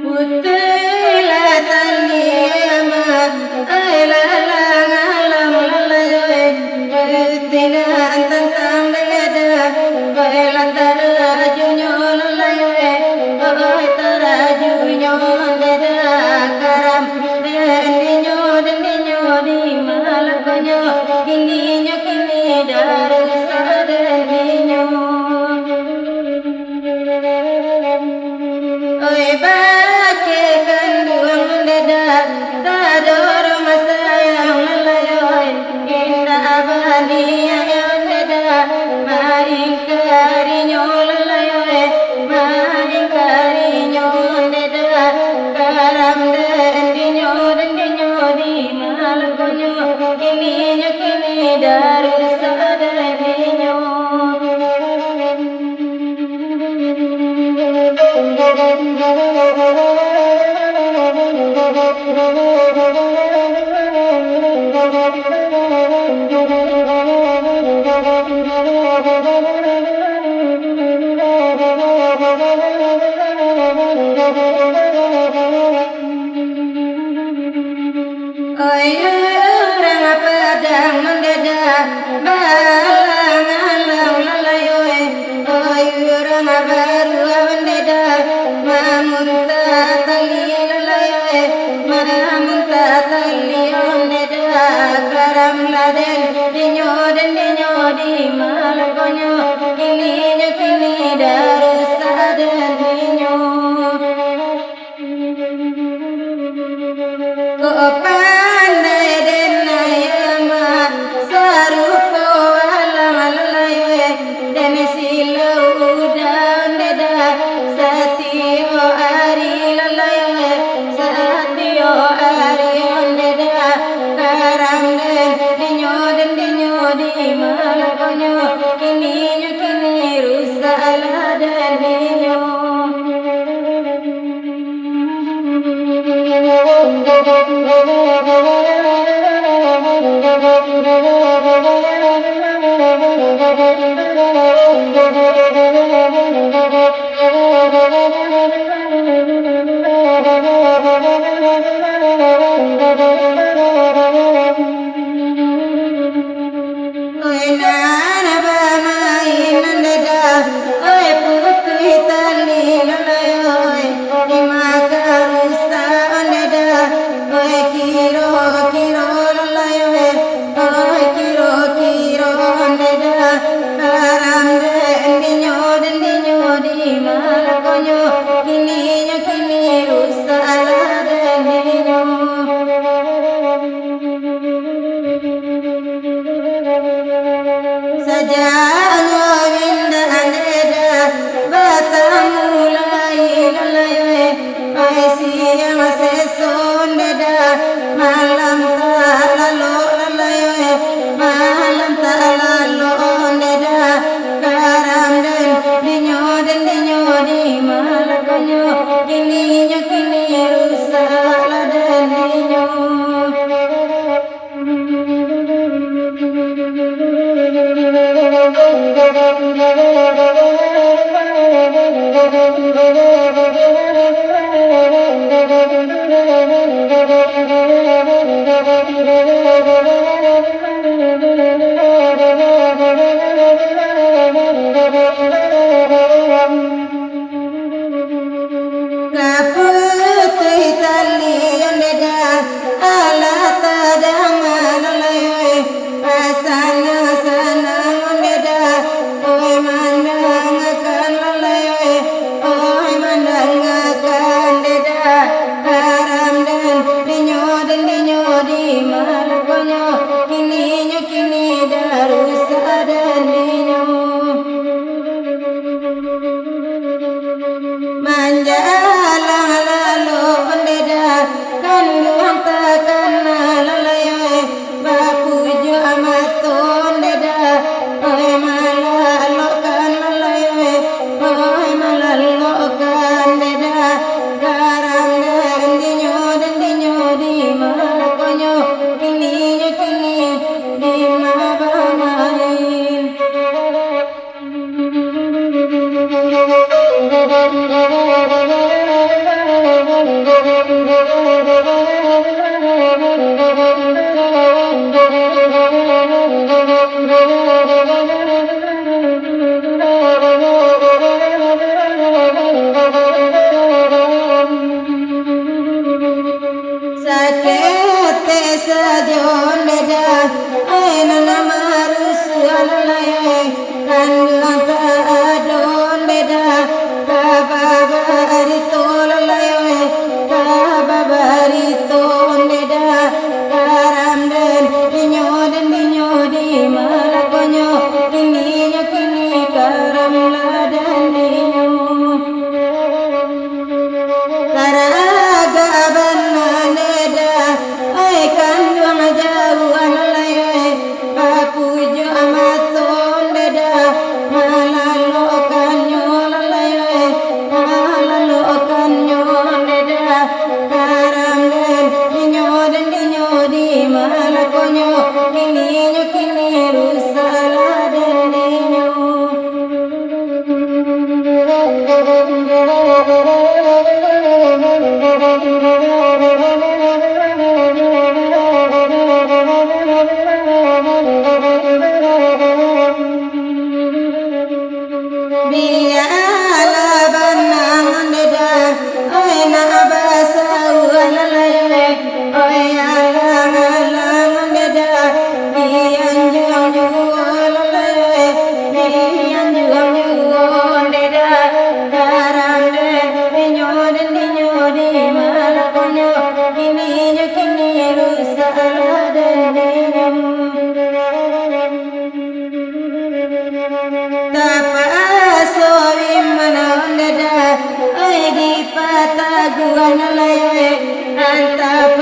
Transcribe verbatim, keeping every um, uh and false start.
Putuihlah tali ama, ai lalang alam lalayo, eh. Putuihlah tantang dada, ai lah tarajunyo lalayo, eh. Ai tarajunyo dada, karam dendinyo, dendinyo di malakonyo, kininyo kini darusa dendinyo. Oi, bakeh kanduang dada, tadorong sayang lalayo, indak baniaik dada, maingkarinyo lalayo, maingkarinyo dada, karam dendinyo, dendinyo di malakonyo, kininyo kini darusa dendinyo. Oi urang Padang mandada, balang-alang lalayo, eh. Oi urang Baruah mandada, mamuntah tali lalayo, eh. Mamuntah tali mandada, karam laden dinyo, dendinyo di malakonyo, kininyo kini darusa dendinyo. Kok pandai den ayah mak, sarupo alang lalayo, eh, den silau udah ondeh dah, satio ari lalayo, eh, satio ari ondeh dah, karam den dinyo, den dinyo di malakonyo, kininyo kini rusak lah den dinyo. Oi nan bamain nan dada, oi putuih tali lalayo, oi, di maka rusak nan dada, oi kiro-kiro lalayo, oi kiro-kiro nan dada, karam den dinyo, den dinyo di malakonyo, kininyo kini rusak lah den dinyo. Sajak indak ande dah batamu lai lalayo, eh. Ai siang seso ande dah, malam tak lalok lalayo, eh. Malam tak lalok ande dah, karam den dinyo, den dinyo di malakonyo, kininyo kini rusak lah den dinyo. Kanduang tak ado ndeh dah, ka babarito lalai, ka babarito ndeh dah. Karam den dinyo, den dinyo di malakonyo, kininyo kini karam lah den dinyo. Karaga bana ndeh dah, ai kanduang jauah lalai, bapujuak mato ndeh dah, malalokannyo lalai, malalokannyo ndeh dah. Karam den dinyo, den dinyo di malakonyo, kininyo kini rusak lah den dinyo. Bialah banangan deda, oi nak basauan lalai, oi alang-alang deda, dianjuang juo lalai, dianjuang juo deda, karam den dinyo, den dinyo di malakonyo, kininyo kini rusak lah den dinyo. Tapaso iman deda, ai dipataguah lalai, antah